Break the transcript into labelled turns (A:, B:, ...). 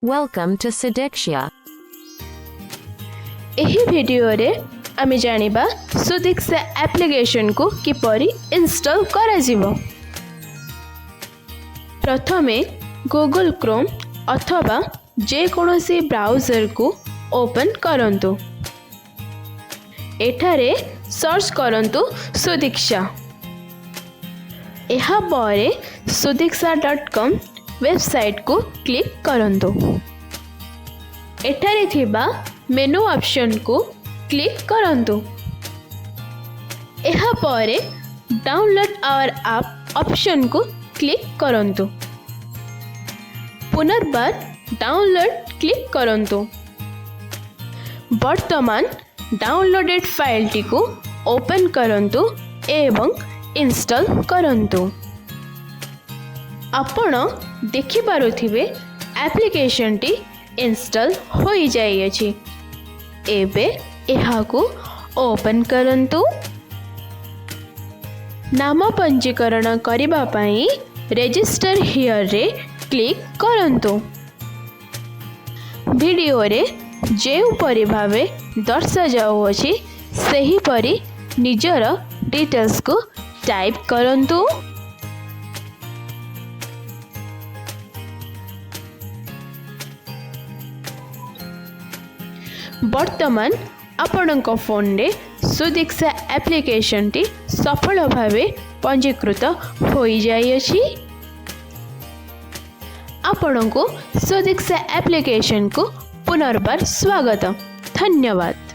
A: Welcome to Sadiksha.
B: ଏହି ଭିଡ଼ିଓରେ ଆମେ ଜାଣିବା ସୁଦୀକ୍ଷା ଆପ୍ଲିକେସନକୁ କିପରି ଇନଷ୍ଟଲ୍ କରାଯିବ। ପ୍ରଥମେ ଗୁଗଲ୍ କ୍ରୋମ୍ ଅଥବା ଯେକୌଣସି ବ୍ରାଉଜରକୁ ଓପନ୍ କରନ୍ତୁ। ଏଠାରେ ସର୍ଚ୍ଚ କରନ୍ତୁ ସୁଦୀକ୍ଷା। ଏହାପରେ ସୁଦୀକ୍ଷା.କମ୍ ୱେବସାଇଟ୍କୁ କ୍ଲିକ୍ କରନ୍ତୁ। ଏଠାରେ ଥିବା ମେନୁ ଅପସନ୍କୁ କ୍ଲିକ୍ କରନ୍ତୁ। ଏହାପରେ ଡାଉନଲୋଡ୍ ଆୱାର ଆପ୍ ଅପସନ୍କୁ କ୍ଲିକ୍ କରନ୍ତୁ। ପୁନର୍ବାର ଡାଉନଲୋଡ୍ କ୍ଲିକ୍ କରନ୍ତୁ। ବର୍ତ୍ତମାନ ଡାଉନଲୋଡେଡ୍ ଫାଇଲ୍ଟିକୁ ଓପନ୍ କରନ୍ତୁ ଏବଂ ଇନଷ୍ଟଲ୍ କରନ୍ତୁ। ଆପଣ ଦେଖିପାରୁଥିବେ, ଆପ୍ଲିକେସନଟି ଇନଷ୍ଟଲ୍ ହୋଇଯାଇଅଛି। ଏବେ ଏହାକୁ ଓପନ୍ କରନ୍ତୁ। ନାମ ପଞ୍ଜୀକରଣ କରିବା ପାଇଁ ରେଜିଷ୍ଟର ହିୟରରେ କ୍ଲିକ୍ କରନ୍ତୁ। ଭିଡ଼ିଓରେ ଯେଉଁପରି ଭାବେ ଦର୍ଶାଯାଉଅଛି, ସେହିପରି ନିଜର ଡିଟେଲ୍ସକୁ ଟାଇପ୍ କରନ୍ତୁ। ବର୍ତ୍ତମାନ ଆପଣଙ୍କ ଫୋନରେ ସୁଦୀକ୍ଷା ଆପ୍ଲିକେସନଟି ସଫଳ ଭାବେ ପଞ୍ଜୀକୃତ ହୋଇଯାଇଅଛି। ଆପଣଙ୍କୁ ସୁଦୀକ୍ଷା ଆପ୍ଲିକେସନକୁ ପୁନର୍ବାର ସ୍ୱାଗତ। ଧନ୍ୟବାଦ।